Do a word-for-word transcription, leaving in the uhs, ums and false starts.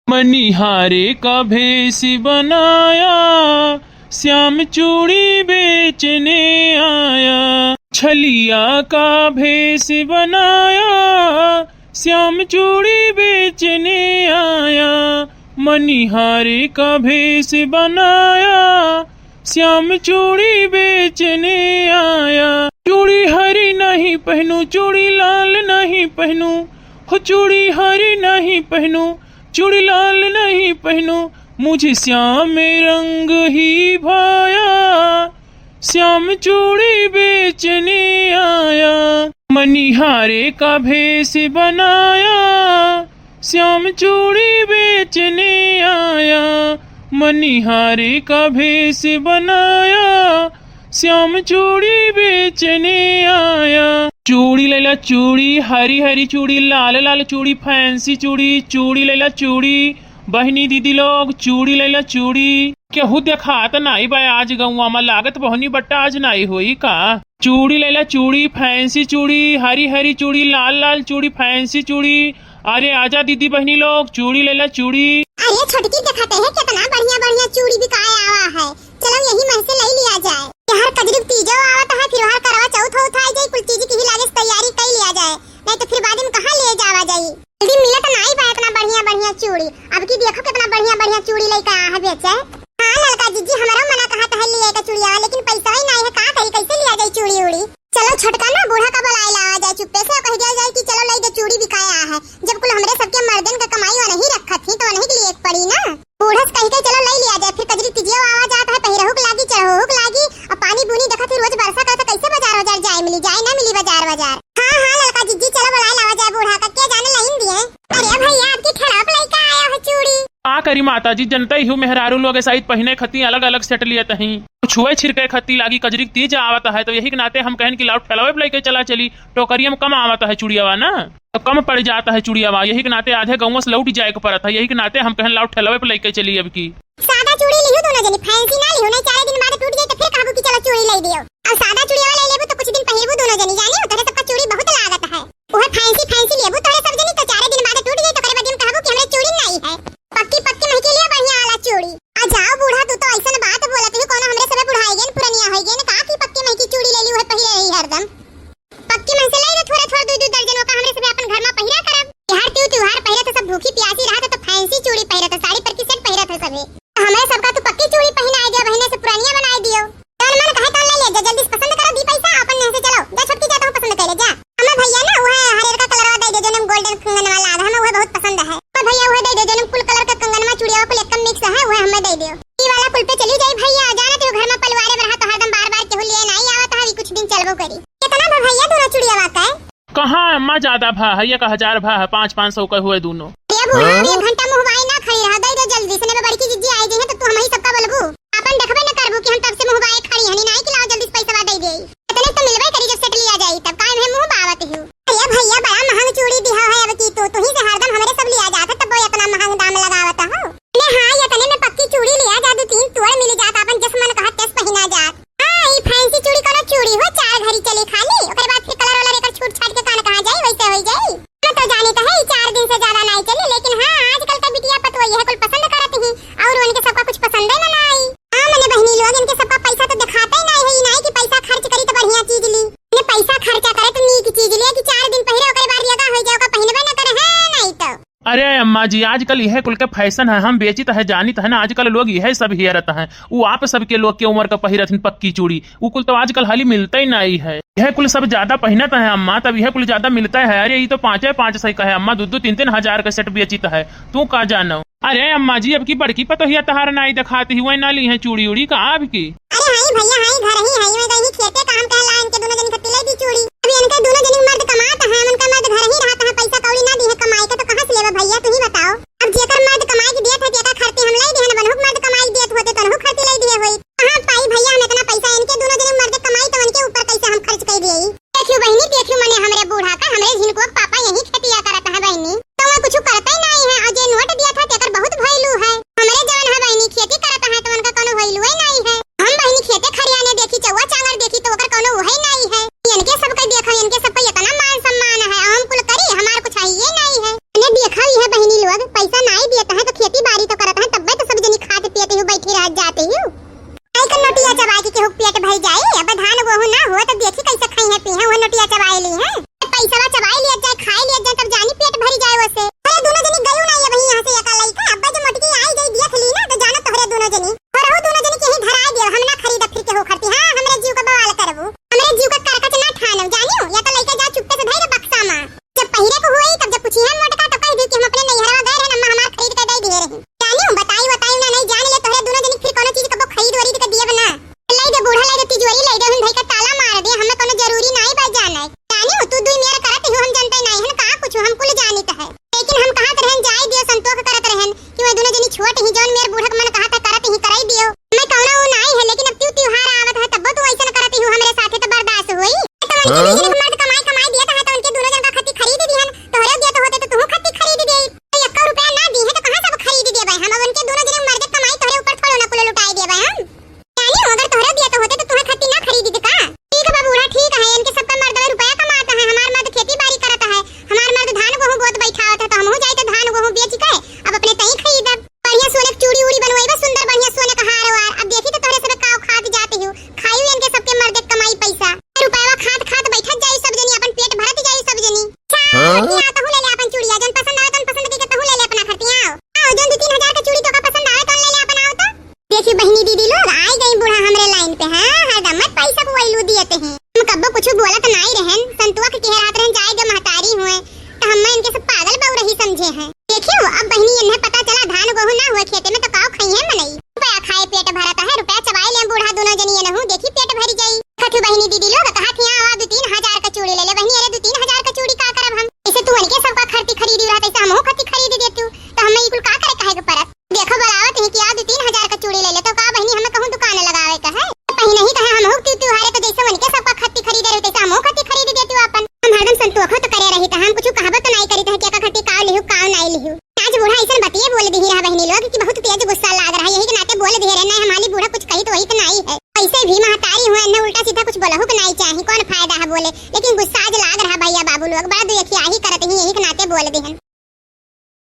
मनिहारे का भेष बनाया, श्याम चूड़ी बेचने आया। छलिया का भेष बनाया, श्याम चूड़ी बेचने आया। मनिहारे का भेष बनाया, श्याम चूड़ी बेचने आया। चूड़ी हरी नहीं पहनूं, चूड़ी लाल नहीं पहनूं, हो चूड़ी हरी नहीं पहनूं, चूड़ी लाल नहीं पहनूं, मुझे श्याम रंग ही भाया। श्याम चूड़ी बेचने आया, मनिहारे का भेष बनाया। श्याम चूड़ी बेचने आया, मनिहारे का भेष बनाया। श्याम चूड़ी बेचने आया। चूड़ी लैला चूड़ी, हरी हरी चूड़ी, लाल लाल चूड़ी, फैंसी चूड़ी। चूड़ी लैला चूड़ी, बहिनी दीदी लोग, चूड़ी लैला चूड़ी। केहू देखात नाई बा आज गौवा मा, लागत बहनी बट्टा आज नाई होई का। चूड़ी लैला चूड़ी, फैंसी चूड़ी, हरी हरी चूड़ी, लाल लाल चूड़ी, फैंसी चूड़ी। अरे आजा दीदी बहिनी लोग, चूड़ी लैला चूड़ी। अरे छोटकी, देखत है केतना बढ़िया बढ़िया चूड़ी बिकाए आवा है, चलो यही में से लई लिया जाए। यार कजरी तीजो आवत है, फिर वहाँ करवा चौथ होत है, जाई कुल चीज की ही लागे से तैयारी कई लिया जाए, नहीं तो फिर बाद में कहाँ ले जावा जाई। जल्दी मिलत नाई बा इतना बढ़िया बढ़िया चूड़ी। अब की देखो कितना बढ़िया बढ़िया चूड़ी लइके आ है बेचे। हाँ ललका जीजी, हमरो मना कहा तहल लिए का चूड़िया, लेकिन पैसा ही नाई है, का करी, कैसे लिया जाई चूड़ी उड़ी। चलो छोटका ना, बूढ़ा का बुलाए लावा जाए, चुप्पे से कह दिया जाए कि चलो लई दे, चूड़ी बिकाए आ है। जब कुल हमरे सबके मर्दन का कमाई वनही रखत ही तो वनही के लिए एक पड़ी ना। बूढ़ा से कही के चलो लई लिया जाए, फिर कजरी तिजियो आवा जात है, पहिरहू के लागी, चढ़हू के लागी, और पानी बूनी देखत ही रोज बरसा करत, कैसे बाजार बाजार जाए मिली, जाए ना मिली बाजार बाजार। हाँ हाँ ललका जीजी, चलो बुलाए लावा जाए बूढ़ा का, के जाने लाइन दिए। अरे भैया, आपकी खराब लइका आया है चूड़ी। का करी माता जी, जनते ही हूँ, मेहरारू लोग साइज पहिने खती अलग अलग सेट लियत ही। छुए छिड़के खती लागी कजरी तीज आवत है, तो यही के नाते हम कहन कि लाओ ठेलवे पे लइके चला चली, टोकरिया में कम आवत है चूड़ियावा ना, तो कम पड़ जात है चूड़ियावा, यही के नाते आधे गौवा से लौट जाए के पड़त है, यही के नाते हम कहन लाओ ठेलवे पे लइके चली अब की। सादा चूड़ी लिहू दोनों जनी, फैंसी ना लिहू, नहीं चार दिन बाद टूट जाए तो फिर कहबू कि चलो चूड़ी लई दियो। और सादा चूड़ियावा लई लेबू तो कुछ दिन पहिरबू दोनों जनी, जाने हो तोहरे सबका चूड़ी बहुत लागत है। उहे फैंसी फैंसी लेबू तोहरे सब जनी तो चार दिन बाद टूट जाए तो करे बदिन कहबू कि हमरे चूड़ी नहीं है। पक्की पक्की महकी लिया बढ़िया वाला चूड़ी। आ जाओ बूढ़ा, तू तो ऐसन बात बोलत ही, कोनो हमरे सबे बुढ़ाई गए, पुरनिया होई गए, का की पक्की महकी चूड़ी ले ली, उहे पहिरे रही हरदम। पक्की महकी ले लो थोड़ा थोड़ा, दू दू दर्जन, ओका हमरे सबे अपन घर में पहिरा करब। त्योहार, त्यू त्योहार पहिरत है सब भूखी प्यासी रहत है तो फैंसी चूड़ी पहिरत है, साड़ी पर की सेट पहिरत है सबे। तो हमरे सबका तू पक्की चूड़ी पहिनाए दियो, बहिने से पुरनिया बनाए दियो। जौन मन कहे तौन ले ले जा, जल्दी से पसंद करो, दी पैसा, अपन यहाँ से चलो। जा छोटकी, जा तहूँ पसंद कर ले, जा। हमें भैया ना उहे हरियर का कलरवा दे दे, जौन में गोल्डन कंगन वाला आधा, हमें उहे बहुत पसंद है। पर भैया उहे दे दे, जौन में कुल कलर का कंगनवा चूड़िया कुल एकदम मिक्स है, उहे हमें दे दियो। ई वाला कुल पे चली जाई भैया, जाना तू घर में परिवारे में रहा तो हरदम बार बार केहू लिए नहीं आवत है, अभी कुछ दिन चलबो करी। कितना बा भैया दोनों चूड़िया का? कहाँ अम्मा, ज्यादा भा है, एक हजार भा है, पाँच पाँच सौ का हुए दोनों। ए बूढ़ा, अब एक घंटा मुँह बाई ना खड़ी रहा, दे दे जल्दी से, नहीं बड़की जीजी आई जइहे तो तू हमही सबका बोलबू। अपन देखबे न करबू कि हम तब से मुँह बाए खड़ी हनी, नाई कि लाओ जल्दी से पैसा दे दे। इतने तो मिलबे करी जब सेट लिया जाई तब, काहे में मुँह बावत हूँ। अरे भैया, बड़ा महंग चूड़ी दिहा है अब की तू, तू ही से हरदम हमरे सब लिया जात है, तब वो इतना महंग दाम लगावत हो। ले हाँ, इतने में पक्की चूड़ी लिया जा, दो तीन तोड़ मिल जात, अपन जस मन कहत तस पहिना जात। हाँ, ई फैंसी चूड़ी कोनो चूड़ी हो, चार घड़ी चले खाली, ओकरे बाद फिर कलर वलर एकर छूट छाट के कान कहाँ जाई, वैसे होई जाई। हाँ, तो जाने तो है, ई चार दिन से ज्यादा नाई चली, लेकिन हाँ, आजकल के बिटिया पतोई है, कुल पसंद करत ही, और उनके सबका कुछ पसंदे ना, ना आई। हाँ, मने बहिनी लोग, इनके सबका पैसा तो दिखाते ही नाई है, ई नाई कि पैसा खर्च करी तो बढ़िया चीज ली। ने पैसा खर्चा करे तो नीक चीज ली, कि चार दिन पहिरे, ओकरे बाद रेगा होई जाए, ओका पहिनबे ना करे, है नाई तो। अरे अम्मा जी, आजकल यह कुल के फैशन है, हम बेचित है, जानित है ना, आजकल लोग यह सब हेरत है। उ आप सबके लोग के उम्र का पहिरत हिन पक्की चूड़ी, उ कुल तो आजकल हाली मिलते ही नहीं है। यह कुल सब ज्यादा पहिनत है अम्मा, तब यह कुल ज्यादा मिलता है। अरे, ये तो पाँचे पाँच सौ का है अम्मा, दो दो तीन तीन हजार का सेट बेचित है, तू का जानो। अरे अम्मा जी, अब की बड़की पतोहिया तहार नाई दिखाती हुए ना ली है चूड़ी उड़ी का अब की। अरे हाय भैया, हाय घर ही हाय, मैं कहीं खेते काम कहला, इनके दोनों जनी खत्ती ले दी चूड़ी। अब इनके दोनों जनी मर्द कमात हैं, उनका मर्द घर ही रहत है, पैसा कौड़ी ना दी है कमाई के, तो कहाँ से लेबे भैया, तू ही बताओ। अब जेकर मर्द कमाई के दियत है, तेका खर्ची हम ले दिए ना, बनहुक मर्द कमाई के दियत होते, तनहु खर्ची ले दिए होई। कहाँ पाई भैया हम इतना पैसा, इनके दोनों जनी मर्द कमाई तो उनके ऊपर कैसे हम खर्च कर दिए? देखियो बहिनी, देखियो मने हमरे बूढ़ा का, हमरे झिनकुआ के पापा यही खेतिया करत है बहिनी, तो वह कुछ करते ही नहीं है। और जे नोट दिया था तेकर बहुत value है। हमरे जवन है बहिनी खेती करत है तो उनका कोनो value ही नहीं है। हम बहिनी खेते खरियाने देखी, चौवा चांगर देखी तो ओकर कोनो वही नहीं है। इनके सबके देखो, इनके सबके इतना मान सम्मान है, हम कुल करी, हमार कुछ है ये नहीं है। इन्हें देखा ही है बहिनी लोग, पैसा नहीं ते हैं। हम कब्बो कुछ बोलत नाई रहन, संतुआ के कहे रहत रहन, "जाए दे महतारी हुए," तो हम इनके सब पागल बउरही समझे हैं। देखियो, अब बहिनी इन्हें पता चला धान गोहूं ना हुए खेते में तो काव खाई है मनई। रुपया खाए पेट भरत है, रुपया चबाए ले बूढ़ा दोनों जनी एनहू, देखी पेट भरी जाई। कथू बहिनी दीदी लोग कहा थी, "हाँ, आवा दो तीन हजार का चूड़ी ले ले बहिनी।" अरे दो तीन हजार का चूड़ी का करब हम? इसे तू उनके सबका खरती खरीदी रहत, ऐसे हमहू खरती खरीदी देतू, तो हमें ई कुल का करे कहे के परत? देखो, बोलावत ही कि आ दो तीन हजार का चूड़ी ले ले, तो का बहिनी हमें कहूँ दुकान लगावे का है? पहिनही कहे हमहू तू त्योहारे तो जैसे उनके सबका खरती खरीदे रही, तैसे हमहू खरती खरीदी देतू अपन। हम हरदम संतोखो तो करे रही, तो हम कुछ कहबो तो नाई करी, तो क्या का खरती काव लिहू, काव नाई लिहू। आज बूढ़ा ऐसन बतिये बोल दिही रहा बहिनी लोग कि बहुत तेज गुस्सा लाग रहा, यही के नाते बोल दिहे रहे, नहीं हमारी बूढ़ा कुछ कही तो वही तो नाई है। ऐसे भी महतारी हुए, इन्हें उल्टा सीधा कुछ बोलहू के नाई चाही, कौन फायदा है बोले, लेकिन गुस्सा आज लाग रहा भैया बाबू लोग, बड़ा दुखियाही करत ही, यही के नाते बोल दिहन।